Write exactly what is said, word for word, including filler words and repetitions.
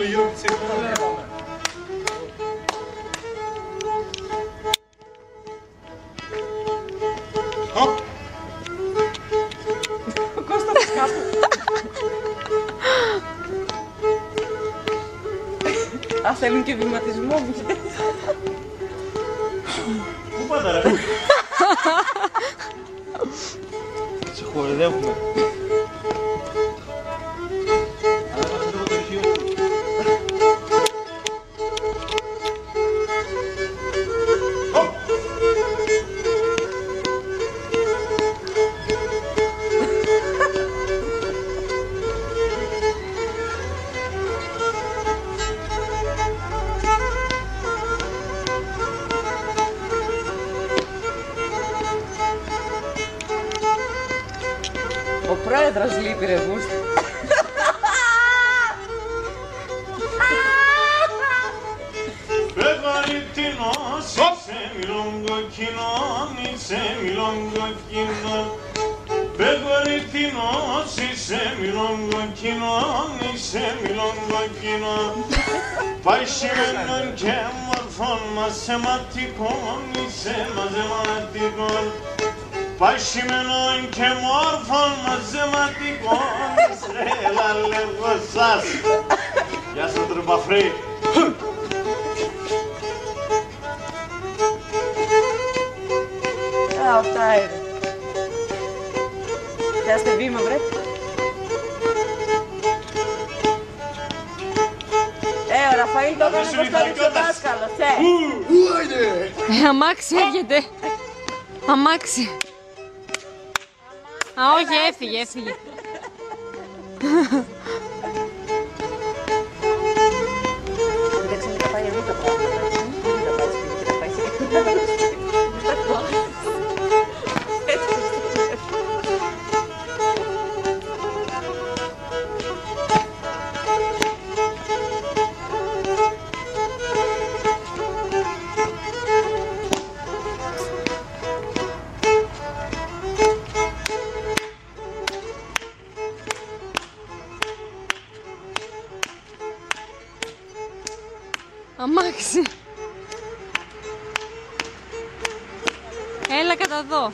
Hop. Ο Κώστας κάπου. Α, θέλουν και βηματισμό, μου λες. Πού πάτε, ρε; Σε χορδεύουμε. Ο πρόεδρος λείπει, ρε γούστα. Πε γορίτινος, είσαι μήλον κόκκινον, είσαι μήλον κόκκινον. Πε γορίτινος, είσαι μήλον κόκκινον, είσαι μήλον κόκκινον. Παχυσμένον και μορφόν μαζεματικόν, είσαι μαζεματικόν. Παχυσμένον και μόρφον μαζεματικόν, ρε, λαλεύω σας. Γεια σας, τρυπαφροί. Α, ορτά είναι. Πιάστε βήμα, βρε. Ε, ο Ραφαήλ το έκανε, πώς το έδειξε ο δάσκαλος, ε. Ε, αμάξι έρχεται. Αμάξι. Α, όχι, έφυγε, έφυγε. Αμάξι. Έλα, κατά δω.